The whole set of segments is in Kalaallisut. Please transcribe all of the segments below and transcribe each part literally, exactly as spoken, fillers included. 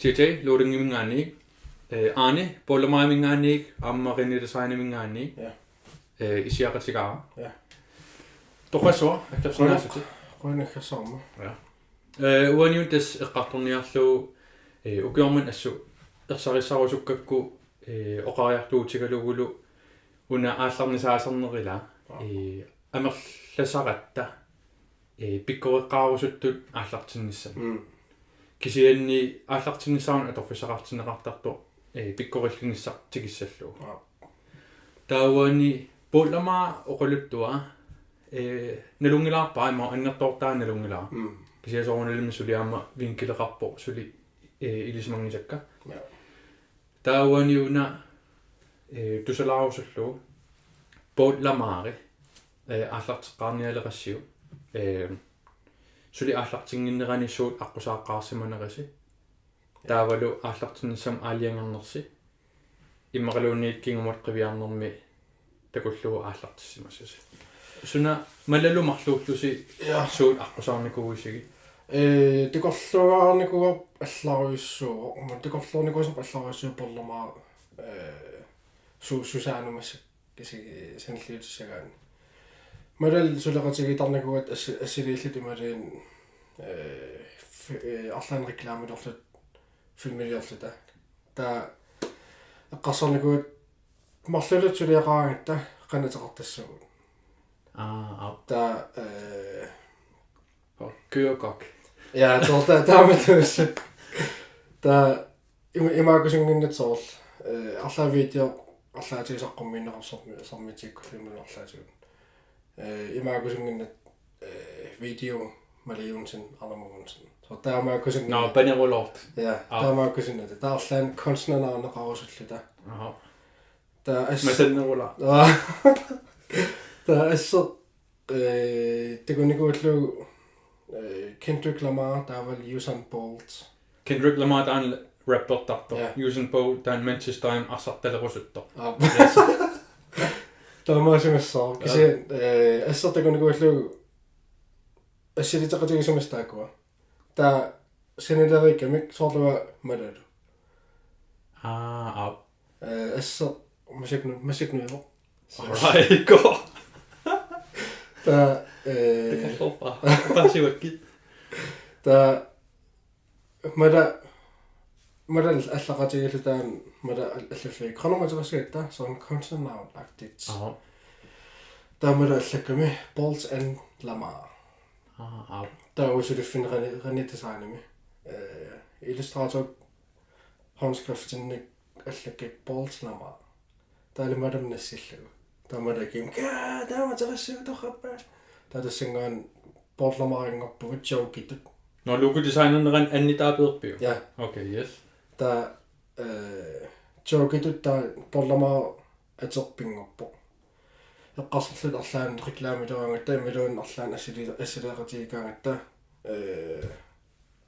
D J Loadingiminngaanniit, eh, Arne Bollermeiiminngaanniit, aamma René Designiminngaanniit, Ja. eh, isiaqatigaara. Ja. Toqqassuaq, akkersinnaasutit. Qujanaq aggersaarama. Eh, uaniuna tassa eqqartorniarlugu, eh, ukioq manna assut ersarissarusukkakku, eh, oqariartuutigalugulu una aallarnisaasarneq ila, Aa. eh, amerlasaratta, eh, pikkoreqqaarusuttut aallartinnissamut. Mm. Kisianni aallartinnissamut atorfissaqartinneqartartoq, eh, pikkorillinissaq tikissallugu. Aa. Taava uani Bollermeip oqaluttuaq, eh, nalunngilaarpaa, immaqa annertoortaa nalunngilara. Mm. Kisianni soorunalimi suli aamma vinkileqarpoq suli, eh, ilisimanngisakka. Ja. Taava uani una, eh, tusalaarusullugu Bollermeip, eh, aallarteqqaarnialeqassiuk. Eh, suli aallartinnginnerani suut aqqusaaqqaarsimanerisi. Taavalu aallartinnissamut aalajangernersi. Immaqaluunniit kingumut qiviarnermi takullugu aallartissimasasi. Suna malalu marluullusi Ja. suut aqqusaarnikuuisigit? Eh, takorluugaarnikuuarput allarujussuuvoq. Aamma takorluugarnikuusarput allarujussuuvoq Bollermeip, eh, su-, susaanut massakkut kisi-, sanilliutissagaanni. Malalu suleqatigiittarnikuugatta assi-, assiliilluta imaluunniit, eh, f-, eh, arlaannik reklamiliorluta, filmiliorluta. Taava eqqarsarnikuugatta marluulluta suliaqaraangatta qanoq ateqartassavagut. Aa, aap. Taava, eh, Kørerkort. Ja, soorlu taama tassa. Taava ima-, imaakkusunnginnatta soorlu, eh, arlaat video arlaatigut saqqummiunneqarpoq sormi-, sormiitikkulluunniit arlaatigut. Eh, imaakkusunnginnatta, eh, video Mali Johnsen, Arne Mogensen. Soorlu taamaakkusunnginnatta. Nå, paneruloortut. Ja, Aa. taamaakkusunnginnatta. Taava arlaannik kunstnernavneqarusulluta. Aha. Taava ass-, Masannerulaaq. Taava asseq, eh, takunikuullugu, eh, Kendrick Lamar taavalu Usain Bolt. Kendrick Lamar taanna rappertartoq. Ja. Usain Bolt taanna Manchesterimut arsartalerusuttoq. Aap. Taamaasimassaaq. Ja. Kisianni, eh, asseq takunikuullugu assiliisoqatigisimassa taakkua. Taava sanileriikkamik soorlu uanga malalu. Aa, aap. Eh, asseq masiknu-, masiknuivoq. Alright, go. Taava, eh, Takorloorpara. Paasivakkit. Taava mala, mala allaqatigiilluta taanna mala al-, allaffigaakka. Qanoq ateqassagatta, soorlu kunstnernavneqartut. Aha. Taava mala allakkami Bolt and Lamar. Aa, aap. Taava uanga suliffinni René, René Designimi. Eh, illustrator håndskriftinnik allakkakka Bolt Lamar. Taava aamma tamanna nassillugu. Taava aamma takim, kaa, taama ateqassagatta torrappa. Taava tassanngaannaq Bolt Lamarinngorpugut jokitut. Nå, logodesignernerani Anni Taabeerpiuk? Ja. Okay, yes. Taava, eh, jokitut taava Bolt Lamar ateq pinngorpoq. Eqqarsarluta arlaannik reklamiliornikuugatta imaluunniit arlaannik assili-, assiliiqatigiikkaangatta, eh,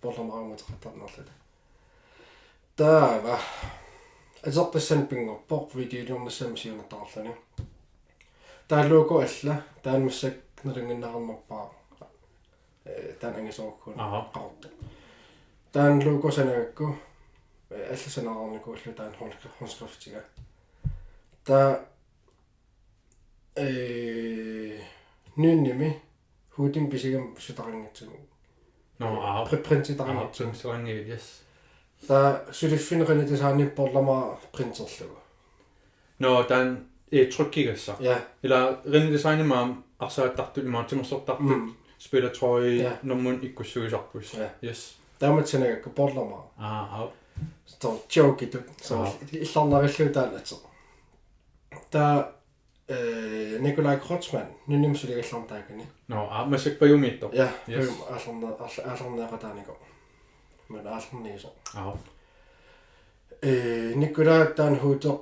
Bolt Lamarimut ateqartarnerluta. Taava. Ateq tassani pinngorpoq videoliornissamut siunertaqarluni. Taava logo alla, taanna massakkut nalunnginnarnerpaaq. Eh, taanna angisoorukku. Aha. Qaqortoq. Taanna logo sanagakku, eh, alla sanareernikuullugu taanna hånd-, håndskriftiga. Taava eh, Nynimi hoodimi pisigami sutaqanngitsumik. Nå, aap. Pri-, printertaqanngitsumik. Aap, printertaqanngitsumik, yes. Taava suliffinni René Designimi Bolt Lamar printerlugu. Nå, taanna, eh, trykkigassaq. Ja. Ila René Designimi aamma arsaattartut imaattumersortartut. Mm. Spiller Troy. Ja. Normut ikkussuisarput. Ja. Yes. Taamaammat sanagakku Bolt Lamar. Aa, aap. Soorlu jokitut. Soorlu. Aap. Illarnarillugu taanna ateq. Taava, eh, Nikolaj Kreutzmann, Nynimut suligallarmat taakani. Nå, aap, massakkut Pajumiittoq. Ja, yes. Pajumut aallarne-, aalla-, aallarneqataanikoq. Imaluunniit aallarniisoq. Aap. Eh, Nikolaj taanna hoodip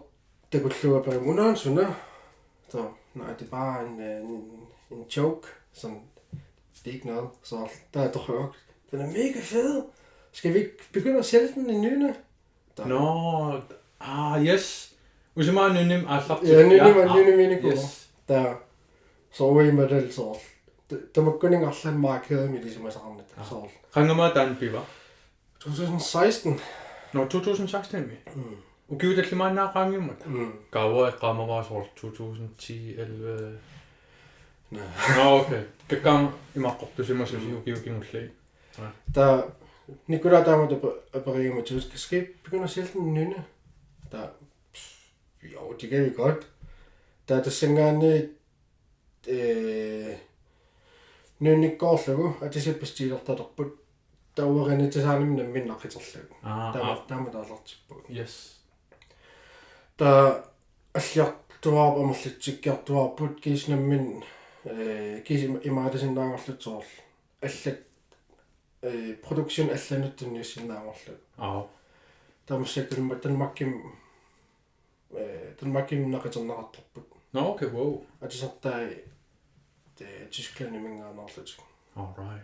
takullugu Pajumut: Unaana suna? Så, nej, det er bare en, øh, en, en joke, sådan, det er ikke noget. Så der er druk. Den er mega fed. Skal vi ikke begynde at sælge den i Nyne? Der. Nå, ah, yes. Usimaaq Nynimut aallartik. Ja, Nynimut, ja, ah, Nynimut. Yes. Der. Så var jeg med det, så. Det, det må gå ind og lade markere med, ligesom jeg sagde, så. Qangamut taanna piva? To tusind seksten. Nå, to tusind seksten-imi. Mm. Ukiut tallimaannaat qaangiummata. Mm. Kaua eqqaamavara soorlu to tusind ti, elleve. Nå. Nå, okay. Kakkaama imaqqortusimasusi Mm. ukiut kingulliit. Taava Nikolaj taamatut ape-, aperiumatsigu, skal vi begynde at sælge den nynne? Taava, jo, det kan vi godt. Taava tassanngaanniit, øh, nynnikkoorlugu atisat bestilleqalerput. Taava uanga designimik nammineq naqiterlugu. Aa, Taama, aa, taama taalertippugut. yes. Taava alliartuaarput, amerlatsikkiartuaarput, kiisa nammineq, øh, kiisa ima-, imaalisinnaanngorlutik soorlu. Allat, øh, produktion allanut tunniussinnaanngorlugu. Aa, Taava massakkut Danmark-, Danmarkimi, øh, Danmarkimi naqiterneqartarput. nå, okay, wow. Atisartai, øh, Tysklandiminngaanneerlutik. Alright.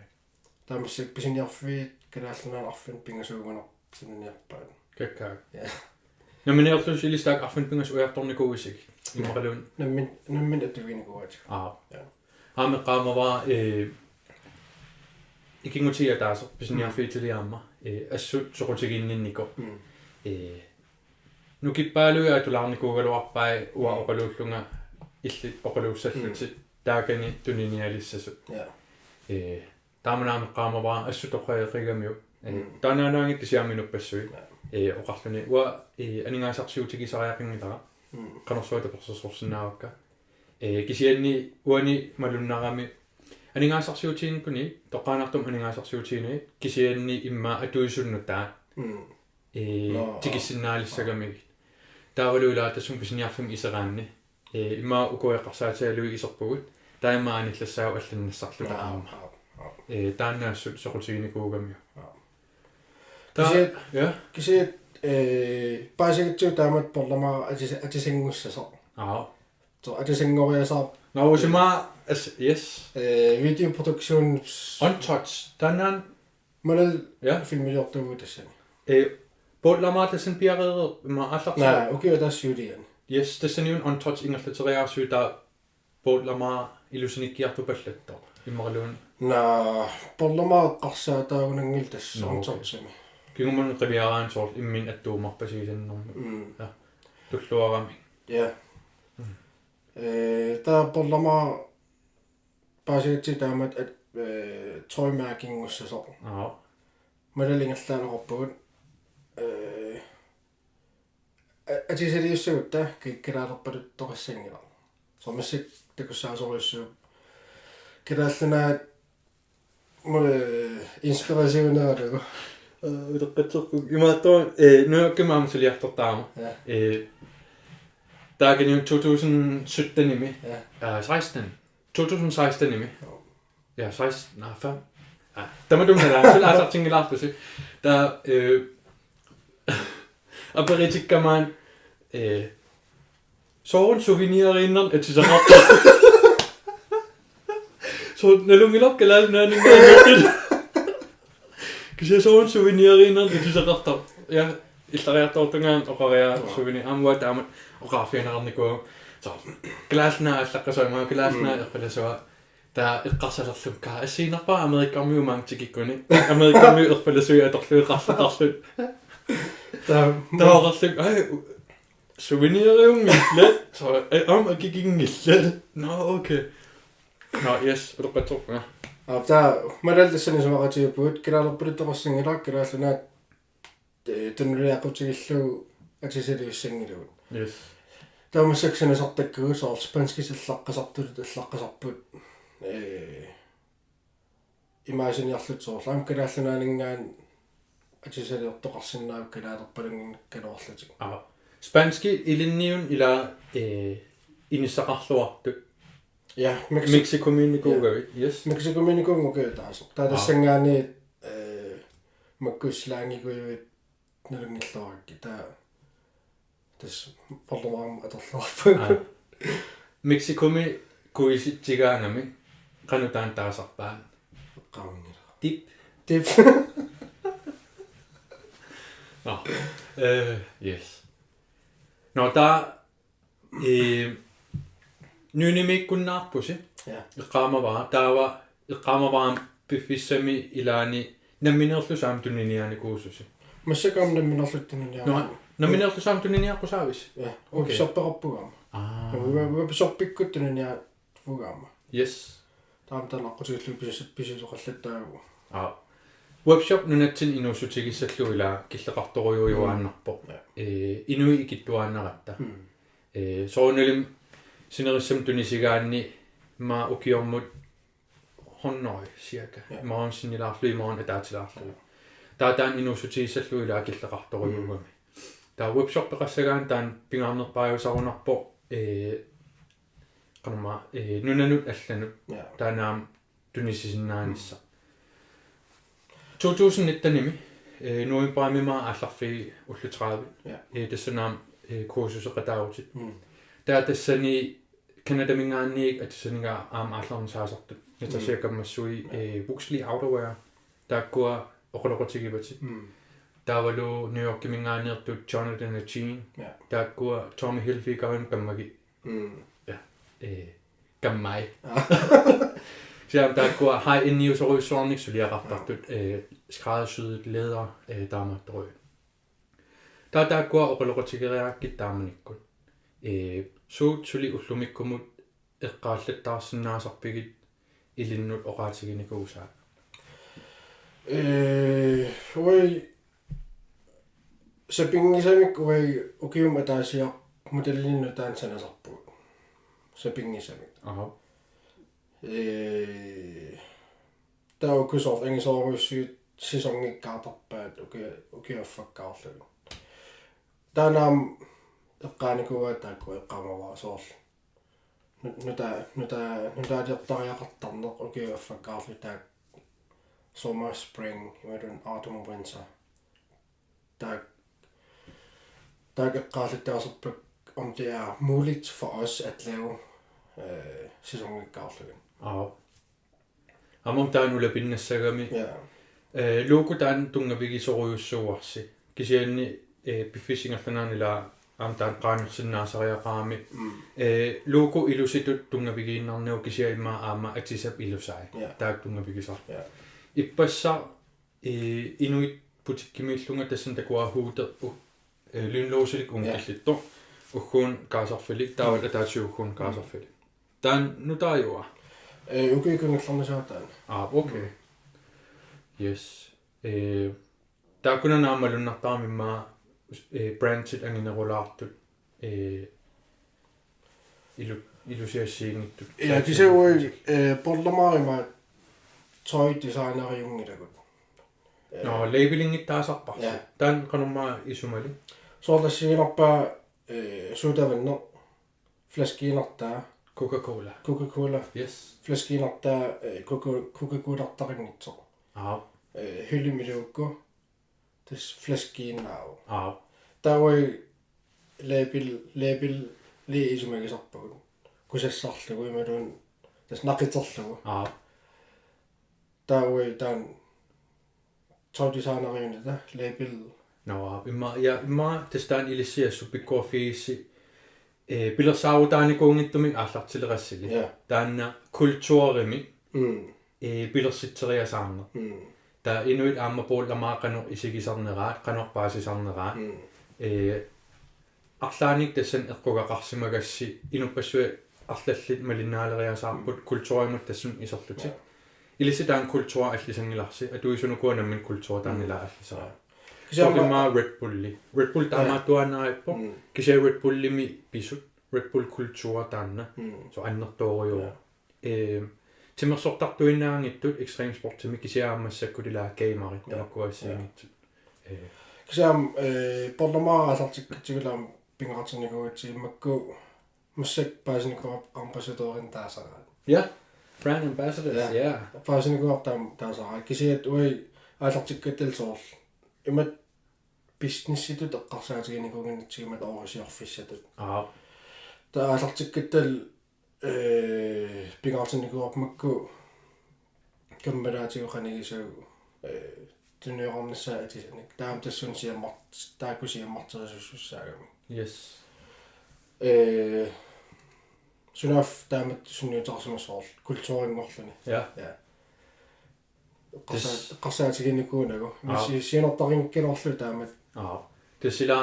Taava massakkut pisiniarfiit Kalaallit Nunaanni arfineq-pingasuugunarpoq tuniniarpaat. Kakkaak. Ja. Nammineerlusi ilissi taakku arfineq-pingasut ujartornikuuisigit. Immaqaluunniit. Nammin-, nammineq atuinikuuaat. Aa. Ja. Aamma eqqaamavara, øh, ikinngutigiit ataaseq pisiniarfiit tiliaamma, øh, assut soqutiginninnikoq. Mm. Øh, nukippaalui atulaarnikuugaluarpai uanga oqaluullunga illit oqaluussallutit. Mm. Taakani tuninialissasut. Ja. Øh, taamani aamma eqqaamavara assut toqqageqqigamiuk. Øh, Mm. taannaanaanngitsoq kisianni inuppassuit. Ja. Øh, oqarluni uanga, øh, aningaasarsiutigisariaqanngilara. Mm. Qanorsuaq tapersersorsinnaavakka. Øh, kisianni uani malunnarami aningaasarsiutiginikunik, toqqaannartumik aningaasarsiutiginagit, kisianni immaqa atuisunut taanna. Mm. Øh, Nå, tikissinnaalissagamigit. Taavalu ilaa tassunga pisiniarfimmi iseraanni. Øh, immaqa uku eqqarsaatigalugit iserpugut. Taava immaqa anillassaavoq allannassarluta aamma. Aap, aap. Øh, taanna assut soqutiginikuugamiuk. Aap. Taava, Kisianni ja. Kisianni, øh, paasigatsigu taamatut Borlamaaq atis-, atisanngussassaaq. Aa. Så atisanngoriasaarpoq. Nå, usimaa, as-, yes. Øh, videoproduktion. Untouched. Taannaana. Malal Ja. Filmiliortuuvugut tassani. Øh, Borlamaaq tassani piareereerpoq, immaqa aallartippoq. Naa, ukiup ataatsip juuliani. Yes, tassaniuna Untouched ingerlateriaarsuit, taava Borlamaaq ilusinikkiartupallattoq. Immaqaluunniit. Naa, Borlamaaq eqqarsaataagunanngilaq tassa. Nå, okay. Untouchedimi. Kingumut qiviaraanni soorlu imminut attuumarpasigisannermut. Mm. Ja. Tulluaramik. Ja. Mm. Øh, taava Borlamaaq paasigatsigu taamatut at-, øh, tøjmærkinngussasoq. Aa. Malal ingerlaannaq oqarpugut. Øh, a-, atisaliussagutta ki-, kalaalerpaluttoqassanngilaq. Soorlu massakkut takussaasorujussuuvoq. Kalaallit Nunaat mu-, øh, inspirationeralugu. Øh, utoqqatserpunga. Imaattoq, øh, New Yorkimi aamma suliartortarama. Ja. Øh, taakaniuna to tusind syttenimi. Ja. Øh, seksten. To tusind sekstenimi. Jo. Ja, seksten, nej, fem. Ja. Tamatuma taanna, suli aasartinngilaartusi. Taava, øh, aperitikkama, øh, sooruna souveniriinnarnik atisaqartoq. Soorlu nalunngilarput Kalaallit Nunaanninngaanneersoq. Kisianni sooruna souveniriinnarnik atisaqartoq. Ja, illariartortungaani oqariaa. Joo. Souvenir. Aamma uanga taamatut oqarfigineqarnikuuara. Så, Kalaallit Nunaat aallaqqasua, immaqa Kalaallit Nunaat, mm, erpalasuaa. Taava eqqarsalerlunga: Assigiinnarpara Amerikkarmiut maanga tikikkunik. Amerikkarmiut erpalasuit atorlugit qarlutarlugit. Taava, taava oqarlunga: Aj, u-, souveniriunngillat. Så, aj, aamma akikinngillat. Nå, okay. Nå, yes, utoqqatserpunga. Aap, taava Malal tassani isumaqatigiippugut, kalaalerpaluttoqassanngilaq, Kalaallit Nunaat, øh, tunuliaqutigillugu atisaliussanngilagut. Yes. Taava massakkut sanasartakkagut soorlu spanskit allaqqasartutut allaqqasarput, øh, imaasiniarlutik soorlu aamma Kalaallit Nunaanninngaanniit atisaliortoqarsinnaapput kalaalerpalunnginnikkaluarlutik. Aa. Spanskit ilinniunneq ilaa, øh, inissaqarluartut. Ja, Mexi-, Mexicomiinnikuugavit, ja, yes. Mexicomiinnikuuvunga ukiup ataaseq. Taava, aa, tassanngaanniit, øh, makku slangikujuit nalunngilluarakkit. Taava tassa Borlamaaq aamma atorluarput. Aa. Mexicomi kuisitsigaangami qanoq taanna taasarpaat? Eqqaamanngilara. Dip. Dip. Nå. Øh, yes. Nå, taava, øh, nynimiikkunnaarpusi. Ja. Eqqaamavara, taava eqqaamavara piffissami ilaani nammineerlusi aamma tuniniaanikuususi. Massakkut aamma nammineerlutit tuniniaat. Nå, nammineerlutit aamma tuniniaqqusaavisi? Ja, okay. Webshoppeqarpugut aamma. Aa. Web-, webshoppikkut tuniniaat. Ugaama. Yes. Taama taanna aqqutigillugu pisis-, pisisoqallattaagu. Aa. Webshop nunatsinni inuussutigissallugu ilaa killeqartorujuujuaannarpoq. Mm. Ja. Ee, inuit ikittuaannaratta. Mm. Ee, soorunalimi sinerissami tunisigaanni maa ukiormut hundrede cirka. Ja. Imaluunniit sinnilaarlugu, imaluunniit ataatilaarlugu. Ja. Taava taanna inuussutigissallugu ilaa killeqartorujuugami. Mm. Taava webshoppeqassagaanni taanna pingaarnerpaajusarunarpoq, ee, qanormaa, ee, nunanut allanut. Ja. Taanna aamma tunisisinnaanissaq. Mm. To tusind nittenimi, ee, novembarimi aamma aallarfik ullut tredive. Ja. Ee, tassani aamma, ee, kursuseqataavutit. Mm. Taava tassani Canadamingaanniit atisaniga aamma aallarnissaasartut. Natasha Mm. Kammassui, ja, ee, Wuxley Outerwear. Taakkua oqaloqatigivatit. Mm. Taavalu New Yorkimingaanneertut Jonathan og Jean. Ja. Taakkua Tommy Hilfigerimut kammagit. Mm. Ja. Ee, kammai. Aa. Kisianni taakkua high-endiusorujussuarnik suliaqartartut, ee, skræddersyet læder, ee, taamaattorujut. Taava taakkua oqaloqatigeriarakkit taamanikkut. Ee, suut suli ullumikkumut eqqaallattaarsinnaasarpigit ilinnut oqaatiginikuusaat? Ee, uagut sapinngisamik uagut ukiumut ataasiarluni modellinik nutaanik sanasarpugut. Sapinngisamik. Aha. Ee, taava uku soorlu angisoorujussuit sæsonngikkaartarpaat uki-, ukiup affakkaarlugit. Taanna aamma eqqaanikuuaat taakku eqqaamavara soorlu. Nu-, nuta-, nuta-, nutaaliortariaqartarneq ukiup affakkaarlugit taakku summer, spring, imaluunniit autumn, winter. Taak-, taakku eqqaallattaasarpakka, om det er muligt for os at lave, øh, sæsonngikkaarlugit. Aap. Aamma taanna ulapinnissagami. Ja. Ee, logo taanna tunngavigisorujussuuarsi. Kisianni, ee, piffissap ingerlanerani ilaa aamma taanna qaangersinnaasariaqarami. Mm. Ee, logo ilusitut tunngavigiinnarnagu kisianni immaqa aamma atisap ilusai. Ja. Taakku tunngavigisarput. Ja. Ippassaq, ee, inuit butikkimiillunga tassani takuara Huuterput. Ee, Lynlåsilik, ja, ungkillittoq. Ugguuna kaasarfilik, taava, mm, ataatsip ugguuna, mm, kaasarfilik. Taanna nutaajuara? Ee, ukiup kingullerni saataanna. Aa, okay. Mm. Yes. Ee, taakkunani aamma malunnartarami immaqa, ee, brandit anginerulaartut, ee, ilu-, ilusiassiinngitsut. Ja, kisianni uagut, ee, Borlamaarimi tøjdesigneriunngilagut. Ee. Nå, labelinngitsaasarparsi. Ja. Taanna qanormaa isumali? Soorlu assigiinnarpaa, ee, sodavandeq. Flaskiinnartaa. Coca-Cola. Coca-Cola. Yes. Flaskiinnartaa, eh, Coca-, Coca-Colartaqanngitsoq. Aap. Eh, hyldemiluukku. Tassa flaskiinnaavoq. Aap. Taava label, labeli isumagisarpagut. Kusassarlugu imaluunniit tassa naqiterlugu. Aap. Taava taanna tøjdesigneriunita label. Nå, immaqa, ja, immaqa tassa taanna ilissi assut pikkoriffigissi, eh, pilersaarutaanikuunngitsumik aallartilerassillugu. Ja. Taanna kulturimik, mm, eh, pilersitseriasaarneq. Mm. Taava inuit aamma Borlamaaq qanoq isigisarneraat, qanoq paasisarneraat. Mm. Eh, arlaannik tassani eqqugaqarsimagassi inuppassuit arlallit malinnaaleriasaarput, mm, kulturimut tassunga iserlutik. Ja. Ilissi taanna kulturi allisanngilarsi, atuisut ukua nammineq kulturi taanna, mm, ilaa allisarput. Ja. Kisianni soorlu immaqa Red Bulli. Red Bull, ja, taamaattuaannarpoq. Mm. Kisianni Red Bullimi pisut. Red Bull kulturi taanna. Mm. Soorlu annertoorujuuvoq. Ja. Ee, timersortartuinnaanngitsut ekstremsportimi kisianni aamma massakkut ilaa gamerit, ja, tamakku assigiinngitsut. Ee. Kisianni, ee, Borlamaaq aallartikkatsigu ilaa pingaartinnikuugatsigu makku massakkut paasinikuuarput ambassadørinik taasaraat. Ja, brand ambassadors, ja, ja. Paasinikuuarput taama taasaraat. Kisianni uagut aallartikkattalu soorlu imatut businessitut eqqarsaatiginikuunnginnatsigu imatut oorisiorfissatut. Aap. Taava aallartikkattalu, ee, pingaartinnikuuarput makku kammalaatigut qanigisagut, ee, tuniorarnissaat atisanik. Taava tassunga siammart-, taakku siammarterisussaagami. Yes. Ee, sunaaffa taamatut sunniuteqarsimasoq soorlu kulturinngorluni. Ja. Ja. Eqqarsaa-, eqqarsaatiginikuunagu. Aap. Si-, siunertarinngikkaluarlugu taamatut. Aap. Tassa ila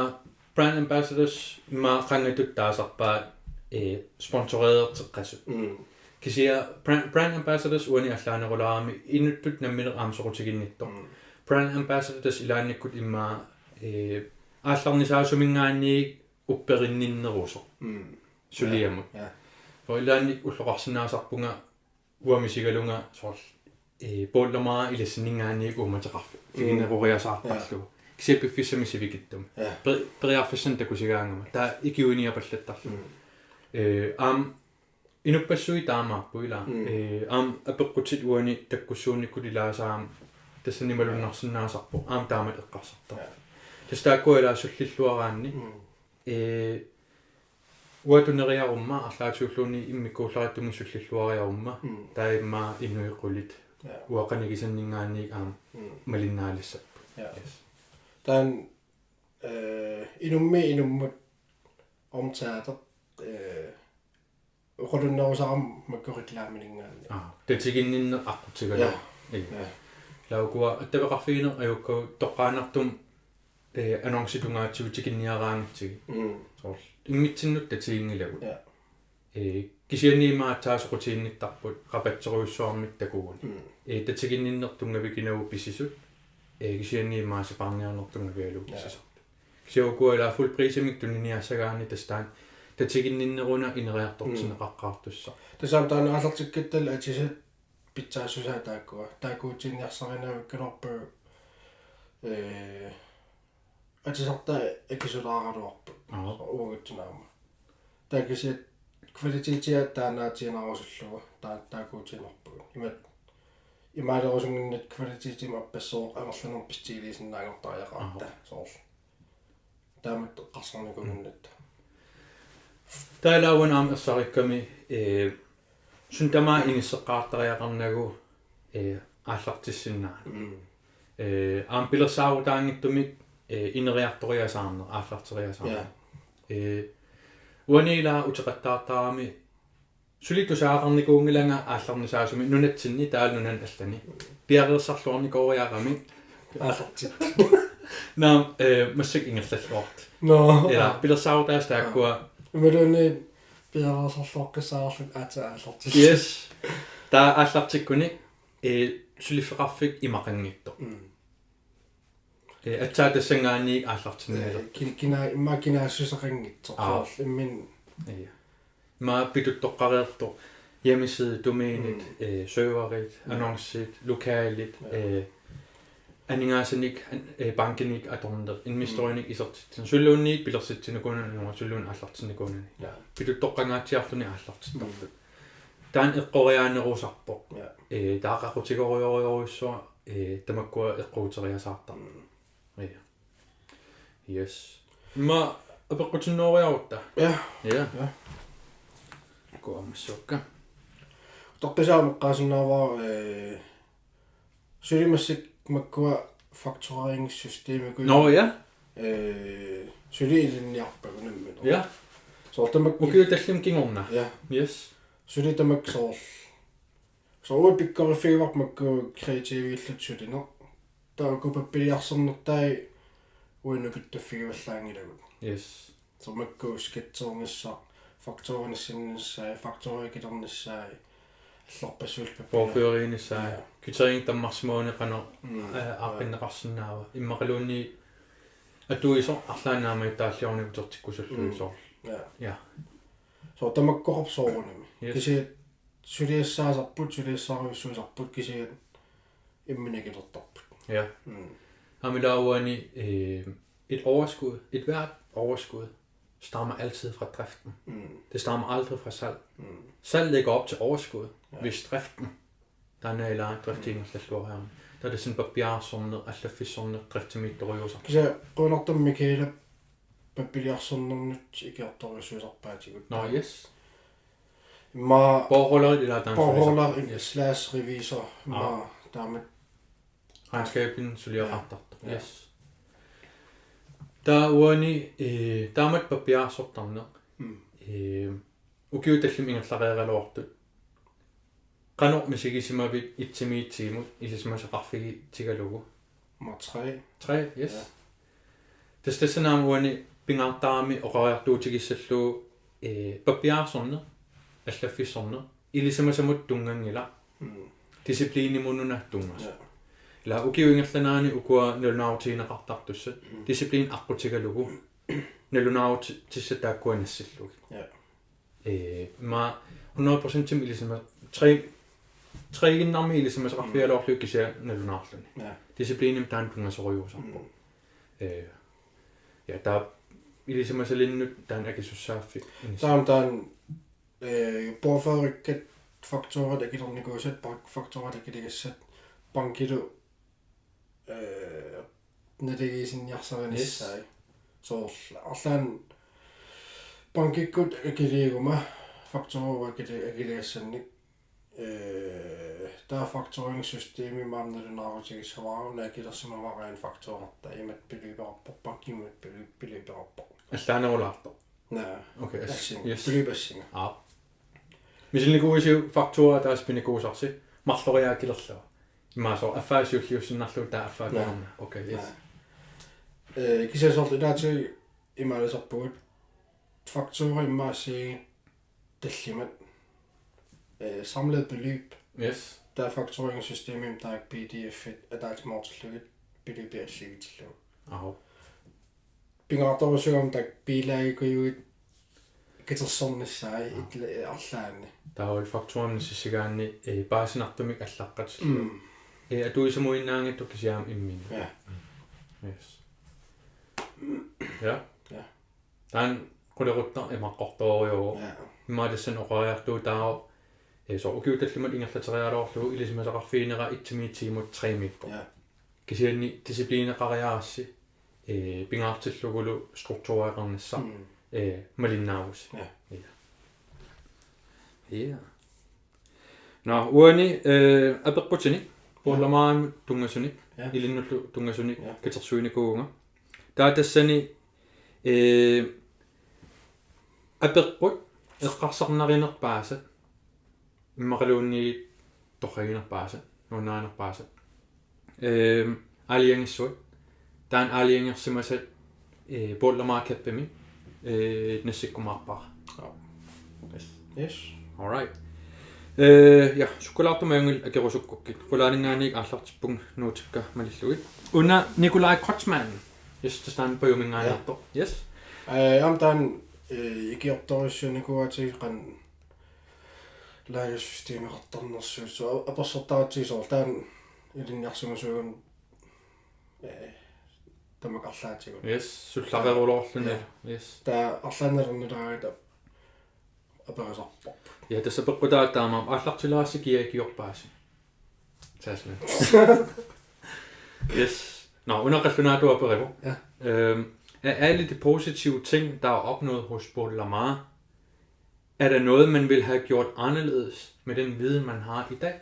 brand ambassadors immaqa qangatut taasarpaat, ee, sponsoreerteqqasut. Mm. Kisianni brand, brand ambassadors uani allaanerulaarami inuttut nammineq aamma soqutiginnittoq. Mm. Brand ambassadors ilaannikkut immaqa, ee, aallarnisaasuminngaanniit upperinninnerusoq. Mm. Suliamut. Ja. Ja. Soorlu ilaanni ulloqarsinnaasarpunga uanga misigalunga soorlu, ee, Paul Lamar ilassinninngaanniit uummateqarfik. Mm. Figineroriasaartarlugu. Ja. Kisianni piffissami sivikitsumi. Ja. Per-, periarfissanik takusigaangama. Taava ikiuiniapallattarlugu. Mm. Ee, aamma inuppassuit taamaappoq ila. Mm. Ee, aamma apeqqutit uani takkussuunnikkut ilaasaam tassani malunnarsinnaasarpoq. Aamma taamatut eqqarsartarpoq. Ja. Tassa taakkua ila sullilluaraanni. Mm. Ee, uanga tuneriaruma, arlaatigulluunniit immikkuullarissuarmik sullilluariaruma, mm, taava immaqa inuit qulit, ja, uanga qanigisanninngaanniit aamma, mm, malinnaalissapput. Ja. Yes. Taanna, øh, inummiit inummut omtaler, øh, oqalunnerusarami makku reklamininngaanniit. Aa, tatiginninneq aqqutigalugu. Ja. Ii. Ja. Ila ukua attaveqarfigineq ajukkagut toqqaannartumik, ee, annoncit tungaatigut tikinniaraangatsigit. Mm. Soorlu immitsinnut tatiginngilagut. Ja. Ee, kisianni immaqa aatsaat soqutiginnittarput, rabatserujussuarmik takuguni. Mm. Ee, tatiginninneq tunngavikinagu pisisut. Ee, kisianni immaqa sipaarniarneq tunngavigalugu, ja, pisisartut. Kisianni ukua ila full prisimik tuniniaassagaanni tassa taanna tatiginninneruna ineriartortinneqaqqaartussaq. Mm. Tassami taanna aallartikkattalu atisat pitsaassusaat taakkua. Taakkuutinniarsarinavikkaluarpagut, ee, atisartai akisulaaraluarput. Aap. Uagutsinni aamma. Taava kisianni kvalitetia taannaatiinnarusullugu taa-, taakkuutinniarpagut. Imaat imaalerusunnginnatta kvalitetimik appassooq amerlanermik pissutigisinnaanngortariaqarput. Aap. Soorlu. Taamatut eqqarsarnikuunnginnatta. Taava ila uani aamma ersarikkami, ee, suut tamaasa inisseqqaartariaqarnagu, ee, aallartissinnaanera. Mm. Ee, aamma pilersaarutaanngitsumik, ee, ineriartoriasaarneq, aallarteriasaarneq. Ja. Ee, uani ila uteqattaartarami suli tusagaqarnikuunngilanga aallarnisaasumik nunatsinni taavalu nunanut allani. Piareersarluarnikooriarami. Aallartit. Naamik, ee, massakkut ingerlalluartut. Nå. Ila, aa, pilersaarutaasut taakkua. Aa. Imaluunniit piareersarluaqqissaarlugu aatsaat aallartit. Yes. Taava aallartikkuni, ee, suliffeqarfik imaqanngitsoq. Mm. Ee, aatsaat tassanngaanniit aallartinniarlugu. Ee, kin-, kina-, immaqa kinaassuseqanngitsoq. Aa. Soorlu imminut. Ja. Immaqa pituttoqqareersoq hjemmeside, domænet, mm, ee, serverit, ja, annoncit, lokalit, ja, ee, aningaasanik, an-, ee, bankinik atorneq, investorinik, mm, isertitsineq, suliluunniit pilersitsinikuunani, suliluunniit aallartinnikuunani. Ja. Pituttoqqangaatsiarluni aallartittarput. Mm. Taanna eqqoriaanerusarpoq. Ja. Ee, taava qaqutigorujorujorujussua, ee, tamakkua eqquuteriasaartarput. Mm. Ja. Yes. Immaqa apeqqutinnioriarutta. Ja. Ja. Ja. Kuammassuakka. Toqqissaameqqaasinnaavara, ee, suli massakkut makkua faktureringssystemikut. Nå, ja. Ee, suli ilinniarpagut nammineq. Ja. Soorlu tamakku. Ukiut tallimat kingorna. Ja. Yes. Suli tamakku soorlu. Soorlu pikkoriffigivarput makku kreativiullutik sulineq. Taava uku pappiliarsornertai uinukit taffigivallaanngilagut. Yes. Soorlu makku skitseernissaq, fakturinissannissai, fakturikilernissaat, allorpassuillu pappilia-, bogføriinissai, ja, kvittering tammarsimagunik qanoq, mm, ee, ja, aaqqinneqarsinnaava. Immaqaluunniit atuisoq arlaannik aamma taalliornikuutertikkusullugu, mm, soorlu. Ja. Ja. Soorlu tamakkoqarpoq soorunami. Yes. Kisianni suliassaasarput, suliassarujussuusarput, kisianni imminut akilertarput. Ja. Mm. Aamma ila uani, øh, et overskud, et hvert overskud stammer altid fra driften. Mm. Det stammer aldrig fra salg. Mm. Salg lægger op til overskud, ja, hvis driften, taanna ila drifti, mm, ingerlalluariarami. Taava tassani pappiararsorneq, allaffissorneq, driftimiittorujussuusarpoq. Kisianni qujanartumik Michaelap pappiliarsornermut ikiortorujussuusarpaatigut. Nå, yes. Immaqa bogholder ila taanna, bogholder, yes, slash revisor. Immaqa, aa, taamatut regnskabimik suliaqartartoq. Ja. Yes. Taava uani, øh, taamatut pappiararsortarneq. Mm. Øh, ukiut tallimat ingerlareeraluartut. Qanoq misigisimavit et-imiit ti-mut ilisimasaqarfigitigalugu? Nummer tre. Tre, yes. Ja. Tassa tassani aamma uani pingaartarami oqariartuutigissallugu, eh, pappiarsorneq, allaffissorneq, ilisimasamut tunnganngilaq, mm, disciplinimut una tunngasoq. Ja. Ila ukiup ingerlanerani ukua nalunaarutigineqartartussat, mm, disciplin aqqutigalugu, nalunaarutissat taakkua nassillugit. Ja. Eh, ma hundrede procent ilisima-, tre, tre-ginnarmi ilisimasaqarfigaluarlugit kisianni nalunaarluni. Ja. Disciplinimik taanna tunngasorujussuusarpoq. Mm. Eh, ja, taava ilisimasalinnut taanna akisussaaffik. Taanna, taanna, eh, bogførerikkat fakturat akilernikuusat, bank-, fakturat akiligassat, bankilu, eh, naligiisinniarsarinissaat. Yes. Soorlu arlaannik bankikkut akiliiguma faktura akili-, akiligassannik, eh, taava faktureringssystemimi aamma nalunaarutigissavara, una akilersimavara rent fakturerta, imatut beløbeqarpoq, bankimut belø-, beløbeqarpoq. Allaanerulaartoq. Naa. Okay, as-, Assinga. Yes. Beløb assinga. Aap. Misilinikuuisiuk faktura ataaseq pinikuusarsi, marloriaakilerlava? Immaqa soorlu affaa siulliussinnarlugu taava affaa, naa, kunnarna. Okay, yes. Naa. Eh, kisianni soorlu ilaatigut imaalisarpugut, faktura immaqa assigiinngitsut tallimat, eh, samlet beløb. Yes. Taava faktureringssystemimi taakku P D F-it ataatsimoortillugit beløbit assigiitillugit. Aap. Pingaartorujussuugami taakku biilaagikujuit katersornissaat, aa, itla-, arlaanni. Taava fakturamik nassissigaanni, eh, paasinartumik allaqqat. Mm. Eh, atuisimuinnaanngitsoq kisianni imminut. Ja. Yes. Ja. Ja. Taanna qulequtaq imaqqortorujuuvoq. Ja. Immaqa tassani oqariartuutaavoq, eh, soorlu ukiut tallimat ingerlateriaraluarlugu ilisimasaqarfiginera et-imiit ti-mut tre-miippoq. Ja. Kisianni disciplineqariarassi, eh, pingaartillugulu struktureqarnissaq, mm, eh, malinnaavusi. Ja. Ja. Ja. Nå, uani, eh, apeqqutinik, ja, Paul Lamaamut tunngasunik, ja, ilinnullu tunngasunik, ja, katersuinikuuvunga. Taava tassani, eh, apeqqut eqqarsarnarinerpaasat, immaqaluunniit torraginerpaasat, nuannarinerpaasat. Ehm, aalajangissuat. Taanna aalajangersimasat, eh, Paul Lamaaq Cup-imi, eh, nassikkumaarpara. Joo. Yes. Yes. All right. Eh, ja, sukkulaartumik ajunngilaq akerusukkukkit. Qulaaninngaanniit aallartippunga nuutikka malillugit. Una Nikolaj Kreutzmann. Yes, tassa taanna Pajuminngaanneersoq. Ja. Yes. Eh, aamma taanna, eh, ikiortorujussuunikuuaatigut qanoq lagersystemeqartarnersugut, so-, apersortaratsigu soorlu taanna ilinniarsimasuugami, eh, tamakku arlaatigut. Yes, sullareerulorluni. Ja. Yes. Taava arlaannik nalornilaarluta aperisarparput. Ja, tassa apeqqutaavoq taamaammat: aallartilerassi kia ikiorpaasi? Saasli. Yes. Nå, una qallunaatut aperivoq. Ja. Øhm, af alle de positive ting, der er opnået hos Paul Lamaaq, er der noget, man ville have gjort anderledes med den viden, man har i dag?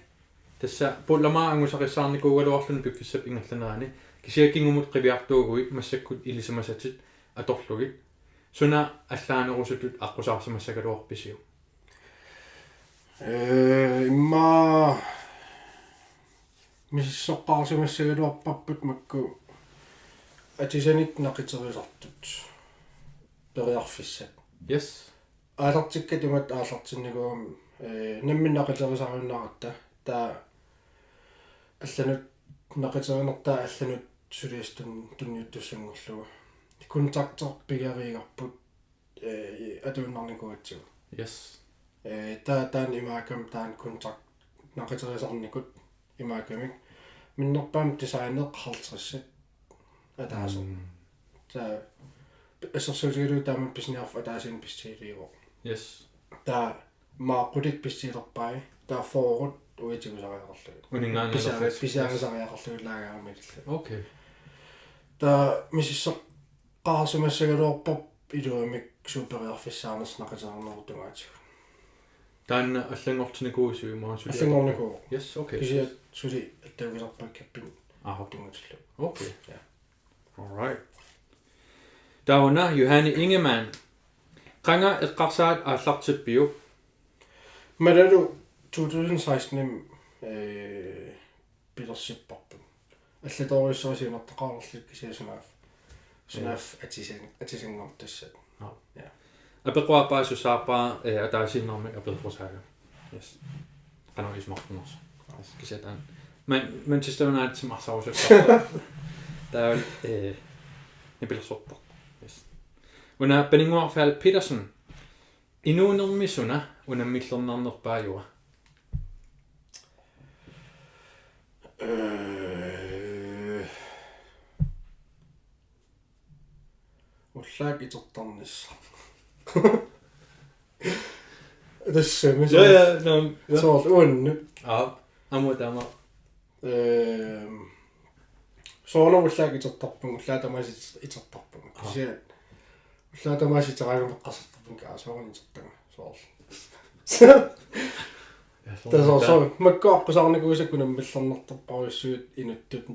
Tassa Paul Lamaaq angusarissaarnikuugaluarluni piffissap ingerlanerani. Kisianni kingumut qiviartuuguit massakkut ilisimasatit atorlugit, suna allaanerusutut aqqusaarsimassagaluarpisiuk? Eh, immaqa misissoqqaarsimassagaluarparput makku atisanik naqiterisartut periarfissat. Yes. Aallartikkat imatut aallartinnikuugami, eh, nammineq naqiterisariunnaaratta, taava allanut naqiterinertaa allanut suliassaq tun-, tunniuttussanngorlugu. Kontakter pigeriigarput, eh, atuinnarnikuugatsigu. Yes. Eh, taava taanna imaakkami taanna kontakt naqiterisarnikut imaakkamik. Minnerpaamik designeq halvtredsit ataaseq. Mm. Taava assersuutigalugu taama pisiniarfik ataasiinnaq pissutigileruvoq. Yes. Taava maani qulit pissutigilerpai, taava fyrre uagut tigusariaqarlugit. Uninngaanneerfik. Pisiari-, pisiarisariaqarlugit laagerimi ilillugu. Okay. Taava misissoq- qaarsimassagaluarparput iluamik suut periarfissaanersut naqiternerup tungaatigut. Taanna allanngortinnikuuisiuk imaluunniit suli? Allanngornikuuvoq. Yes, okay. Kisianni suli attaveqarpara cuppinut. Aha. Tunngatillugu. Okay. Ja. All right. Taava una Johanne Ingemann. Qanga eqqarsaat aallartippiuk? Maannalu to tusind seksten-imi, øh, pilersipparput. Allatorujussuaq siunertaqalerluta kisianni sunaaffa. Sunaaffa atisang-, atisanngortussat. Nå. Ja. Apeqqut aappaa sussaappa, eh, ataasiinnarmik apeqqusaaga. Yes. Qanoq isumaqarnersoq. Yes, kisianni taanna. Man-, Manchester United-imik arsarusuttarpaa. Taava, eh, nipilersortarpoq. Yes. Una Paninnguaq Falk Petersen. Inuunermi suna unammillernarnerpaajua? Øh. Ullaaq itertarnissaq. Tassami. Ja, soorlu, ja, no, ja. Soorlu uannut. Aap, aamma taama. Øhm, soorunami ullaaq itertarpunga, ullaaq tamaasa itertarpunga. Aap. Kisianni ullaaq tamaasa iteraangama eqqarsartarpunga, aa, soorunami itertanga, soorlu. Ja, soorlu. Tassa soorlu, soorlu. Makku aqqusaarnikuusakka unammillernartorpassuit inuttut,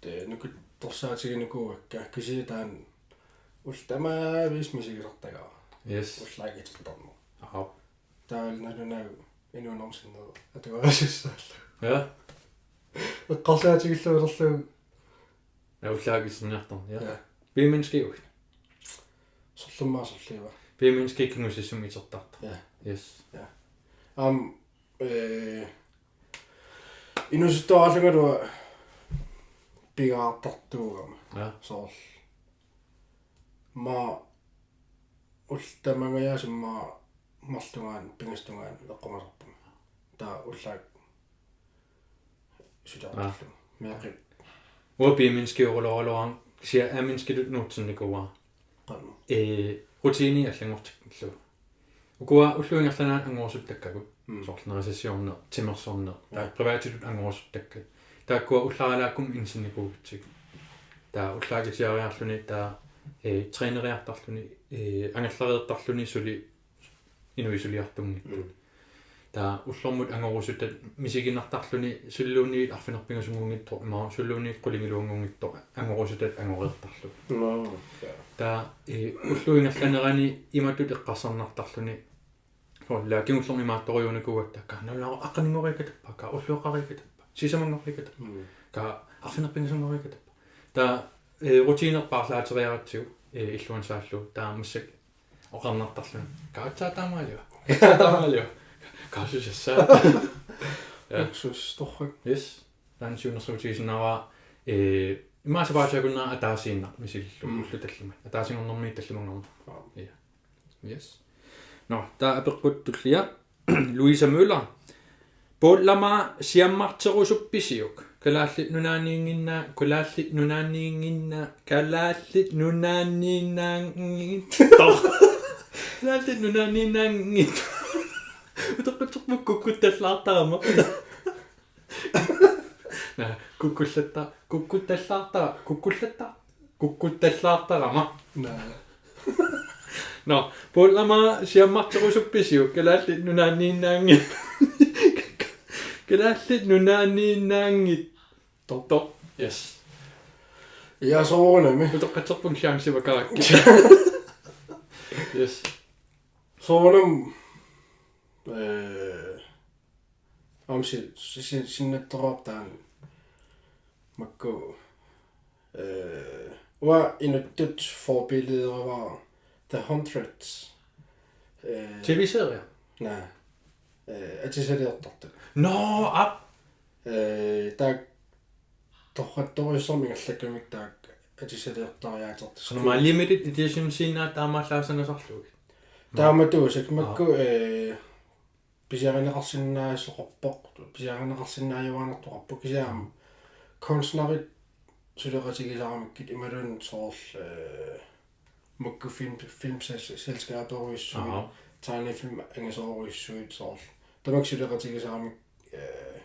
eh, nukittorsaatiginikuuakka, kisianni taanna ullut tamaviisa misigisartagara. Yes. Ullaaq itertarneq. Aap. Taavalu nalunaagu inuunermi sinneru atugarissaalluni. Ja. Eqqarsaatigilluinnarlugu. Ja, ullaaq iterniartarneq, ja. Ja. B-menneskiugit? Sorlermaa sorliuva. B-menneski kingusissummik itertartoq. Ja. Yes. Ja. Aamma, øh, inuusuttuaraallungalu pigaartartuugama. Ja. Soorlu. Aamma ullut tamangajaasa aamma marlungaanniit, pingasut tungaanut eqqumasarpunga. Taava ullaaq suliartorlugu. Aa. Meeqqip. Uanga B-menneskioruloraluarama, kisianni A-menneskitut nuutsinnikuuara. Qanoq? Ee, rutini allanngortillugu. Ukua ullup ingerlanerani angorusuttakkakka. Mm. Soorlu nerisassiorneq, timersorneq, taava, ja, privatitut angorusuttakkat. Taakkua ullaaralaakkumut inissisinnikuugatsigit. Taava ullaaq iterniarluni, taava, ee, træneriartarluni, ee, angerlareertarluni suli inuit suliartunngitsut. Mm. Taava ullormut angorusutat misiginartarluni suliluunniit arfineq-pingasunngornittoq, imaluunniit suliluunniit qulingiluanngunngitsoq angorusutat angoreertarlugit. Nå, ja. Taava, ee, ullup ingerlanerani imatut eqqarsarnartarluni. Ullaaq kingullermi imaattorujuunikuugatta, kaannalu aqqaninngoriikatappa, kaa ullueqqariikatappa, sisamanngoriikatappa, mm, kaa arfineq-pingasunngoriikatappa. Taava, ee, rutinerput paarlaateriaratsigu, ee, illuansaallu, taava massakkut oqarnartarluni. Kaatsaa taamaaliva. Kaatsaa taamaaliva. Kaassusassaa. Ja. Luksus, torrak. Yes. Taanna siunnersuutigisinnaavara, ee, immaqa sapaatip akunnera ataasiinnaq misilillugu, mm, ullut tallimat. Ataasinngornermiit tallimanngorneq. Wow. Ja. Yes. Nå, taava apeqqut tullia. Louise Møller. Puullama siammarterusuppisiuk? Kalaallit Nunaanniinnginna, Kalaallit Nunaanniinnginna, Kalaallit Nunaanniinnaanngitsoq. Kalaallit Nunaanniinnaanngitsoq. Utoqqatserpunga kukkuttallaartarama. Naa, kukkullatta-, kukkuttallaarta-, kukkullatta-, kukkuttallaartarama. Naa. Nå, puullama siammarterusuppisiuk? Kalaallit Nunaanniinnaanngit. Kalaallit Nunaanniinnaanngit. Toq. Toq. Yes. Ja, soorunami. Utoqqatserpunga chance vakaakki. Yes. Soorunami, øh, aamma si-, si-, si-, sinnattoraartaani makku, øh, uanga inuttut forbilderivara The Hundred. Øh, T V-serie? Naa. Øh, atisaliortartut. Nå, aap. Øh, taakku torrattorujussuarmik ingerlakkamikku taakku atisaliortariaasertut. Soorlu aamma limited edition-siinnaat taamaallaassanasarlugit. Taamatuusakka makku, aap, øh, pisiarineqarsinnaassoqarpoq, pisiarineqarsinnaajuaannartoqarpoq kisianni aamma kunstnerit suleqatigisaramikkit imaluunniit soorlu, øh, makku film, filmsel-, selskaberujussuit, aha, tegnefilm angisoorujussuit soorlu. Tamakku suleqatigisaramikkit, øh,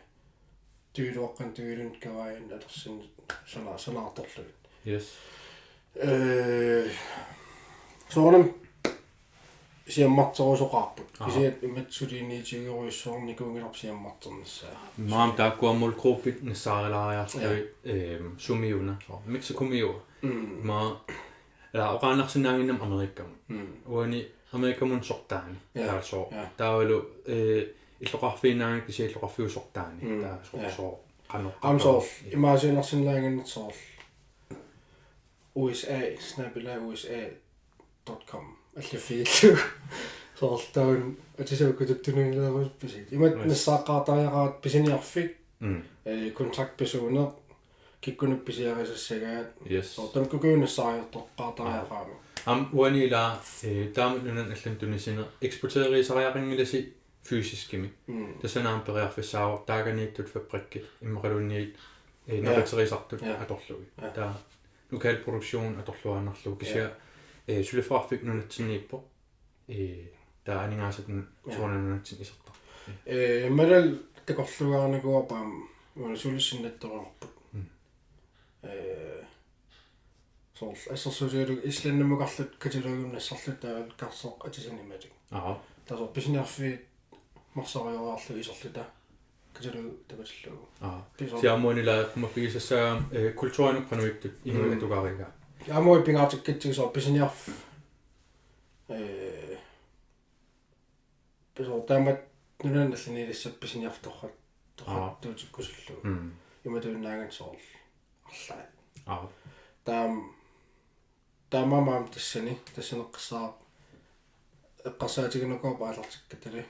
tyvetuaqqanut tyvelunnut kavaajinnut atorsinnut sana-, sanaartorlugit. Yes. Øh, soorunami siammarterusoqaarput. Aha. Kisianni imatut suliniutigerujussuarnikuunngilarput siammarternissaa. Maani taakkua målgruppit nassaarilaariarlugit, ja, øhm, sumiuna. Så, Mexicomiua. Mm. Maani, ja, oqaannarsinnaannginnami Amerikamut. Mm. Uani Amerikamut sortaani. Ja. Taava så. Ja. Taavalu, øh, illoqarfiinnaanngilaq kisianni illoqarfiusortaani. Mm. Taava soorlu Ja. soorlu qanoq Aamma soorlu, qatarsi. Imaasiinnarsinnaanngilaq soorlu U S A, snabel-a U S A dot com. Allaffigillugu. Soorlu taanna atisat uku tuttunuileerusuppisi. Imatut Nice. nassaaqqaartariaqaratta pisiniarfik, Mm. eh, kontaktpersoner, kikkunnut pisiarisassagaat. Yes. Soorlu tamakku uku nassaariartoqqaartariaqaramik. Aamma uani ila, eh, taama nunani allani tunisineq eksporterisariaqanngilasi fysiskimik. Mm. Tassani aamma periarfissaavoq taakaniittut fabrikkit immaqaluunniit, eh, Ja. naaperisartut Ja. atorlugit. Ja. Taava lokal produktion atorluaannarlugu kisianni, eh, suliffeqarfik nunatsinniippoq. Eh, taava aningaasat nu-, Ja. soorunami nunatsinni isertarput. Eh, Malal takorluugaarnikuuarput aamma, una sulissinnattorumaarput. Mm. Eh, soorlu assersuutigalugu Islandimukarluta katalogimut nassarluta taava karsoq atisani imatik. Aap. Taava soorlu pisiniarfiit marsariaraarlugit iserluta katalogi takutillugu. Aap. Pisor- Siamuani la qummaffigisassagaat, eh, kulturinut qanoq ittut inuit Mm. atugariga. Aamma pingaartikkatsigu soorlu pisiniarf-, eh, Soorlu taamatut nunanut allaniilissapput pisiniarfik torrat-, Aap. torrattuutikkusullugu. Mm. Imatuinnaanngitsoq soorlu arlaat. Aap. Taam-, taamaammat tassani, tassaneqqissaaq eqqarsaatiginikuuarput aallartikkattali.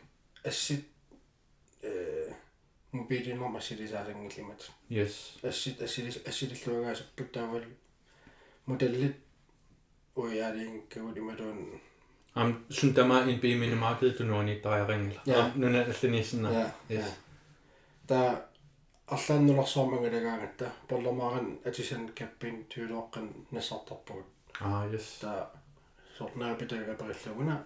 Assit, eh, mobiiliinnarmik assiliisaasanngillat imatut. Yes. Assit, assilis-, assililluagaasupput taavalu modellit uiaaliinngikkagut imaluunniit. Aamma suut tamaasa en B minimarked tunuaniittariaqanngilaq. Ja. Aamma nunanut allaniissinnaavoq. Ja, Yes. ja. Taava arlaannik nunarsuarmut angalagaangatta, Pollemaarinut atisanik Gapinut tyvetusind nassartarpugut. Aa, yes. Taava soorlu naapitagaq aperillugu una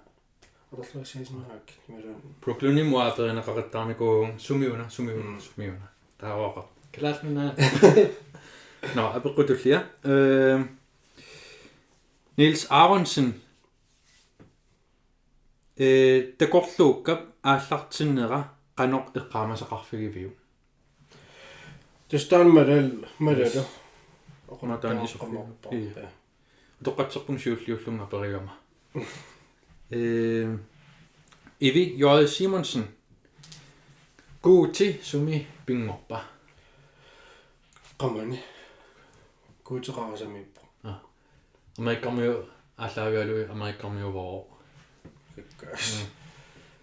atorluassiisinnaavakkit imaluunniit. Brooklynimut aaperineqaqattaarnikuuvugut sumiuna, sumiuna, Mm. sumiuna. Taava oqa. Kalaallit Nunaat. Nå, apeqqut tullia. Øhm, Niels Aronsen. Øh, takorluukkap aallartinnera qanoq eqqaamasaqarfigiviuk? Tassa taanna Malal-, Malalu. Yes. Una taanna isorfiup. Oqartaraqamarpoq. Ii. Ja. Utoqqatserpunga siulliullunga aperigama. Øh, Evi J. Simonsen. Guuti sumi pinngorpa? Qamani. Guuti qarasamiippoq. Aa. Amerikkarmiu aallaavigalugu Amerikkarmiuvoq. Kikkaas.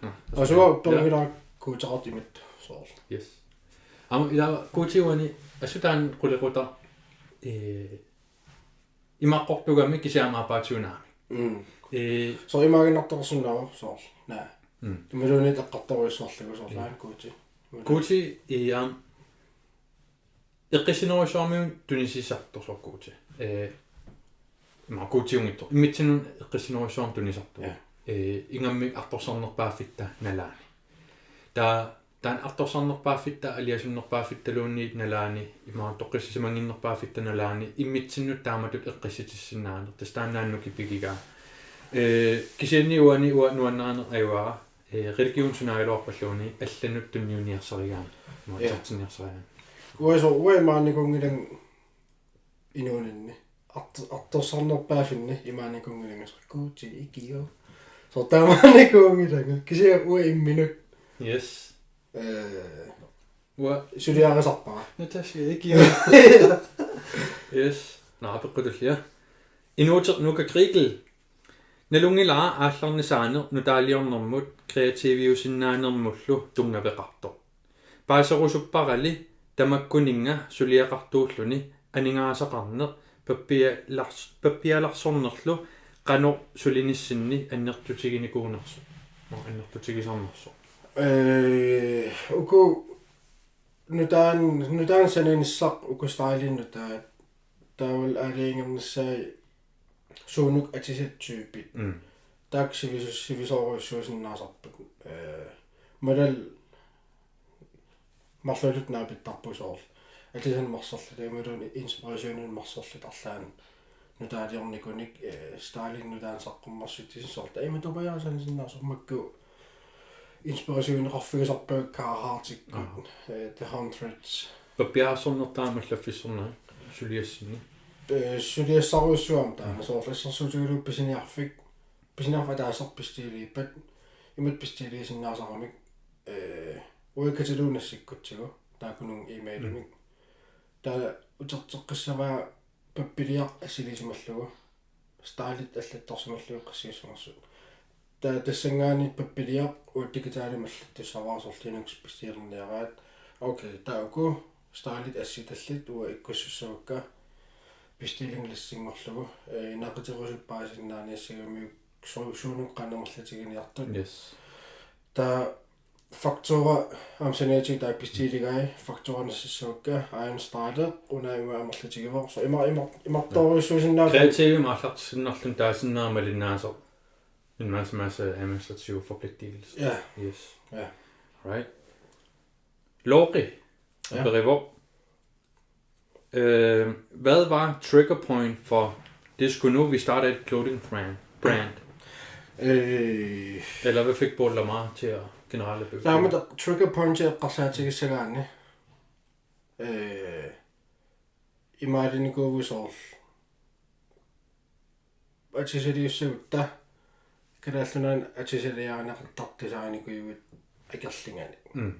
Mm. Mm. Asua Ja. Guuteqartimittoq soorlu. Yes. Aamma ila Guuti uani assut taanna qulequtaq, eh, imaqqortugami kisianni aamma aappaatsiunaami. Mm. Eh, Soorlu imaaginnartoqarsinnaavoq soorlu. Naa. Mm. Imaluunniit eqqartorujussuarlugu soorlu Mm. aamma Guuti. Guuti i aamma eqqissinerujussuarmiunut tunisisartoq soorlu Guuti. Eh, ima Guutiunngitsoq. Immitsinnut eqqissinerujussuarmik tunisartoq. Ja. Eh, ingammik artorsarnerpaaffitta nalaani. Taava taanna artorsarnerpaaffitta, aliasunnerpaaffittaluunniit nalaani, ima toqqissisimannginnerpaaffitta nalaani, immitsinnut taamatut eqqissitissinnaaneq. Tassa taanna nukippigigaa. Eh, kisianni uani uanga nuannarineq ajugara, eh, religion sunaagaluarpalluunniit allanut tunniunniarsarigaanni. Ima Ja. isertinniarsarigaanni. Uanga soorlu, uanga imaannikuunngilanga inuuninni. Art-, artorsarnerpaaffinni imaannikuunngilanga soorlu Guuti ikio. Soorlu taamaannikuunngilanga. Kisianni uanga imminut. Yes. Eh, Uanga suliarisarpara. Natasha ikio. Yes. Nå, apeqqut tullia. Inuuteq Nuka Kriegel. Nalunngilara aallarnisaaneq nutaaliornermut kreativiusinnaanermullu tunngaveqartoq. Paaserusupparali tamakkuninnga suliaqartuulluni aningaasaqarneq pappialars-, pappialarsornerlu qanoq sulinissinni annertutiginikuunersoq. Nå, annertutigisarnersoq. Eh, uku nutaan-, nutaamik sananissaq uku stylinik nutaat. Taavalu aalajangernissaat suunuku atisat typit. Mm. Taakku sivisu-, sivisoorujussuusinnaasarput. Eh, Malal marluulluta naapittarpugut soorlu. Atisanik marsorluta, imaluunniit inspirationimik marsorluta arlaannik nutaaliornikunik, eh, stylinik nutaanik saqqummersitsisoq soorlu. Ima tupajaasanisinnaasoq makku inspirationeqarfigisarpagut Carharttikkut, Aha. eh, The Hundreds. Pappialarsorneq taama allaffissorneq suliassinni. Eh, suliassarujussuarmik taanna Mm. soorlu assersuutigalugu pisiniarfik. Pisiniarfik ataaseq bestiliippat. Imatut bestiliisinnaasaramik. Eh, uagut Kataloniasikkutsigu, taakkununnga e-mailimik. Mm. Taava uterteqqissavaa pappiliaq assilisimallugu. Stylit allattorsimallugu qassiussumarsut. Taava tassanngaanniit pappiliaq uagut digitalimik allattussavara soorlu Linux bestillerniaraat. Okay, taava uku stylit assitallit uanga ikkussussavakka bestillinglistinngorlugu. Eh, naquterusuppaasinnaaniassagamiuk su-, suunukua amerlatiginiartut. Yes. Taava faktura aamma saniatigut taava bestilligai, faktura nassissavakka, aajuna styli, una ima amerlatigivoq. Soorlu ima, ima, imartorujussuusinnaavat. Kreativimik aallartissinnarluni taasinnaavat malinnaasoq. En masse, masse administrative forpligtigelser. Ja. Yes. Ja. Right. Loki. Ja. Aperivoq. Øh, hvad var trigger point for, det skulle nu, vi starter et clothing brand? Brand. Øh. Eller hvad fik Paul Lamar til at generelt at bygge? Taama trigger point eqqarsaatigissagaanni. Øh, imaalinnikuuvugut soorlu atisaliussagutta Kalaallit Nunaanni atisaliarineqartartut designikkut akerligaanni. Mm.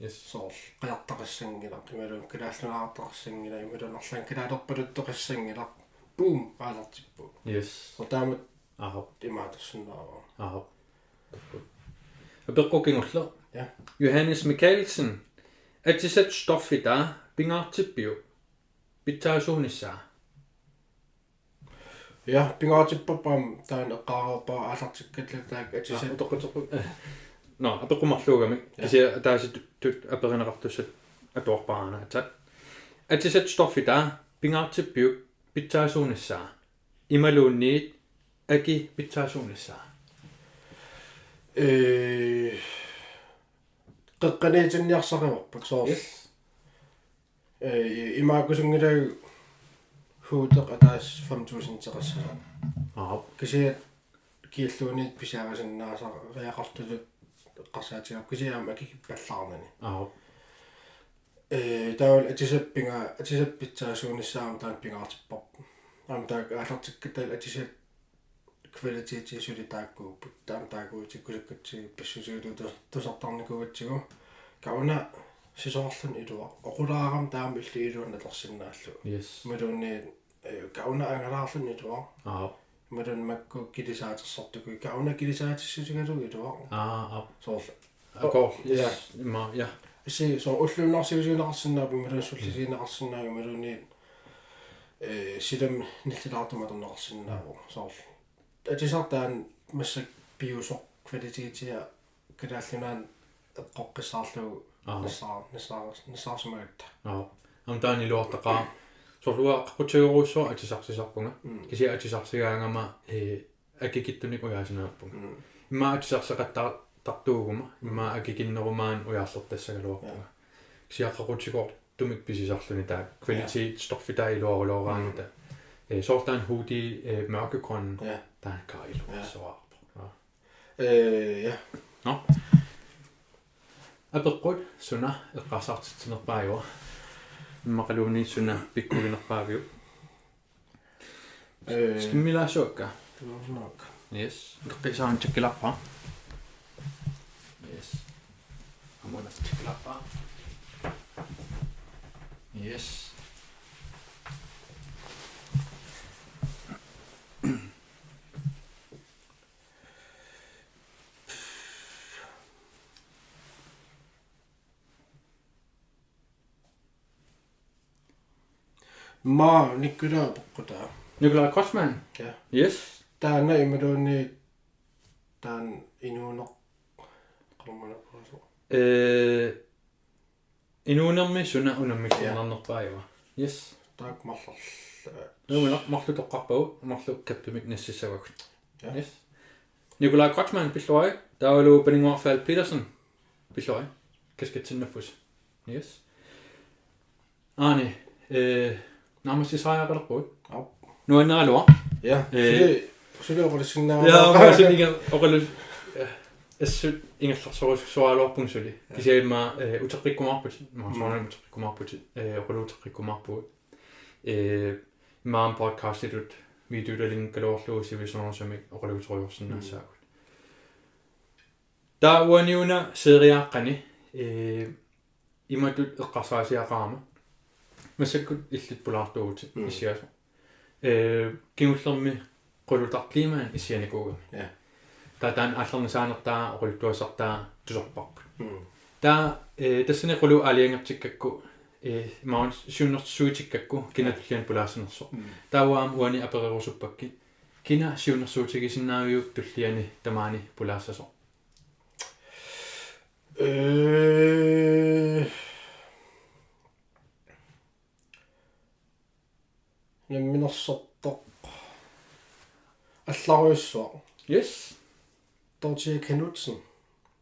Yes. Soorlu qajartaqassanngilaq, imaluunniit kalaallunaartaqassanngilaq, imaluunniit arlaannik kalaalerpaluttoqassanngilaq. Boom, aalartippugut. Yes. Soorlu taamatut Aha. Imaattorsinnaavara. Aha. Apeqqut kingulleq. Ja. Johannes Mikkelsen. Atisat stoffitaa pingaartippiuk pitsaasuunissaa? Ja, pingaartipparput aamma taanna eqqaareerpara aallartikkallattaaq atisat. Ah, utoqqatsoq. Nå, apeqqut marluugamik. Ja. Kisianni ataasiinnartut aperineqartussat atuarpara aatsaat. Atisat stoffitaa pingaartippiuk pitsaasuunissaa? Imaluunniit aki pitsaasuunissaa? Øh, qeqqaniitinniarsarivarput soorlu. Yes. Øh, imaakkusunngilagut huuteq ataaseq fem tusindeqassasoq. Aap. Kisianni kialluunniit pisiarisinnaasariaqartutut eqqarsaatigaarput kisianni aamma akikippallaarnani. Aap. Øh, taavalu atisat pinga-, atisat pitsaasuunissaa aamma taanna pingaartipparput. Aamma taakku aallartikkattaaq atisat kvaliteti suli taakkuupput. Taanna taakkuutikkusukkatsigit pissutigalugu tus-, tusartarnikuugatsigu. Kauna sisorarluni iluaq. Oqulaarami taama illit iluanut atorsinnaallugu. Yes. Imaluunniit, øh, kauna angalaarluni iluaq. Aap. Imaluunniit makku kilisaatersortukuit. Kauna kilisaatissusigalugu iluaq. Aa, aap. Soorlu. Akoor. Ja. Yes. Ima, ja. Issi soorlu ulluinnarsiusigineqarsinnaapput, imaluunniit sullisigineqarsinnaapput, imaluunniit, øh, silami nillilaartumik atorneqarsinnaavoq. Soorlu. Atisat taanna massakkut piusoq kvalitetia Kalaallit Nunaanni eqqoqqissaarlugu Aap. nassaar-, nassaar-, nassaarsimagatta. Aap. Aamma taanna iluartaqaaq. Soorlu uanga qaqutigorujussuaq atisarsisarpunga. Mm. Kisianni atisarsigaangama, øh, akikitsunik ujaasinaappunga. Mm. Immaqa atisarseqattaartartuuguma, Mm. immaqa akikinnerup maani ujaarlertassagaluarpunga. Ja. Kisianni qaqutigoortumik pisisarluni taakku. Kvalitet, Ja. stoffitaa iluarulooraangatta. Mm. Øh, soorlu taanna hoodie, øh, mørkegrønne, Ja. taakku iluarsoraarput. Ja. Ja. Øh, ja. Nå. Apeqqut suna eqqarsartitsinerpaajuvoq. Immaqaluunniit suna pikkuginerpaaviuk. Øh, Skimmilaassuakka. Tusind nok. Yes. Qisaantikkilarpa. Yes. Amunatikkilarpa. Yes. Maa Nikolai Pukkuta. Nikolai Kreutzmann? Ja. Yes. Taanna imaluunniit taanna inuuneq. Qulumana puusu. Øh, inuunermi suna unammillernarnerpaajuvoq. Yes. Taakku marlorlu. Nuumina marluk toqqarpagut, marluk kappimik nassissavagut. Ja. Yes. Nikolai Kreutzmann pilluarit, taavalu Paninnguaq Falk Petersen pilluarit. Kaskatsinnaffus. Yes. Aani, øh, naammassisariaqalerpugut. Aap. Nuanneraluaq. Ja, øh, suli, suli oqalussinnaagaluaq. Ja, oqalussinnaagaluaq, oqalus-, ja. Assut ingerlasorujussuaraluarpunga suli. Ja. Kisianni immaqa, øh, uteqqikkumaarputit, immaqa Mm. soorunami uteqqikkumaarputit, øh, oqaluuteqqikkumaarputit, oqaluuteqqikkumaarpugut. Øh, immaqa aamma podcastitut videolinkkaloorlugu sivisunerusumik oqaluuterujorsinnaassaagut. Mm. Taava uani una seriaaqqani, ee, imatut eqqarsaasiaqarama. Massakkut illit pulaartuuvutit Mm. issiasu. Ee, kingullermi qulutarliimaan issianikuugami. Ja. Taava taanna aallarnisaanertaa oqaluttuassartaa tusarparput. Mm. Taava, ee, tassani qulu aalajangertikkakku, ee, maun siunnersuutikkakku kina tulliani pulaassanersoq. Mm. Taava aamma uani apererusuppakkit. Kina siunnersuutigisinnaaviuk tulliani tamaani pulaassasoq? Ee, Namminersortoq. Allarujussuaq. Yes. Dorthea Knudsen.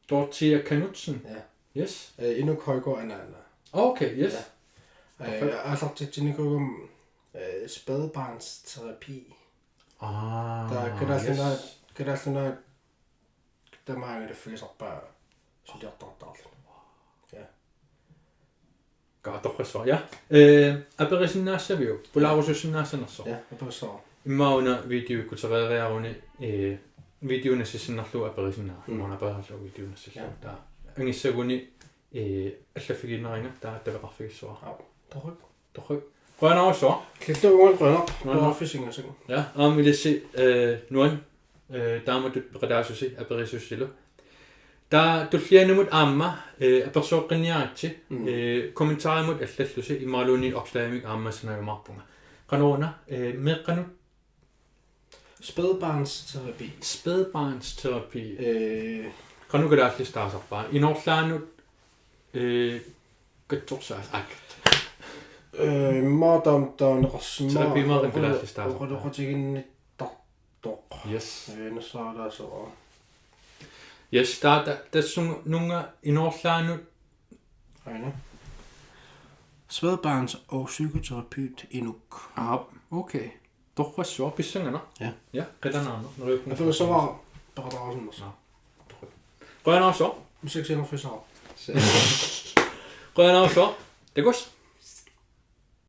Dorthea Knudsen. Ja. Yes. Øh, Inuk Højgaard Anaana. Okay, yes. Ja. Øh, Perfekt. Aallartitsinikuugama, øh, spædbarnsterapi. Ah, Der er Kalaallit Nunaat, yes. Kalaallit Nunaat tamaanga taffigisarpaa suliartortarluni. Ja. Katorrassuaq, ja. Øh, aperisinnaassaviuk? Pulaarusussinnaassanersoq. Ja, aperissavat. Immaqa una videoikkutereeriaruni, øh, video nassissinnarlugu aperisinnaavit. Mm. Immaqa una aperissallugit video nassissinnarlugu. Ja. Taava angissaguni, øh, allaffigiinnarinnga taava attaveqarfigissuara. Ja, torrak. Torrak. Qujanarsuaq. Killtuungal qujanaq. Qujanaq. Qujanarfisingasak. Ja, aamma ilissi, øh, nuan, øh, taamatut peqataasusi, aperisussilu. Taava tullianut aamma, øh, apersueqqinniaritsi, Mm. øh, kommentarimut allallusi imaluunniit opslagimik aamma sanajumaarpunga. Qanoruna, øh, meeqqanut Spædbarnsterapi. Spædbarnsterapi. Øh, Qanoq kalaallisut taasarpaa? Inoorlaanut, øh, katsorsaas-, aa, kat- øh, maadam taaneqarsimma. Terapi maadam kalaallisut taasarpaa? Oqaloqatiginnittartoq. Yes. Øh, nassaaralaasoq. Yes, taava ta-, tassunga inoorlaanut. Aana. Spædbarns- og psykoterapeut Inuk. Aap, okay. Torrassuaq, pissanganaq. Ja. Ja, qilanaarnaq, neriuppunga. Aperissavat peqataarusunnersoq. Qujanarsuaq. Massakkut sianerfissaqarpoq. Qujanarsuaq. Takuss.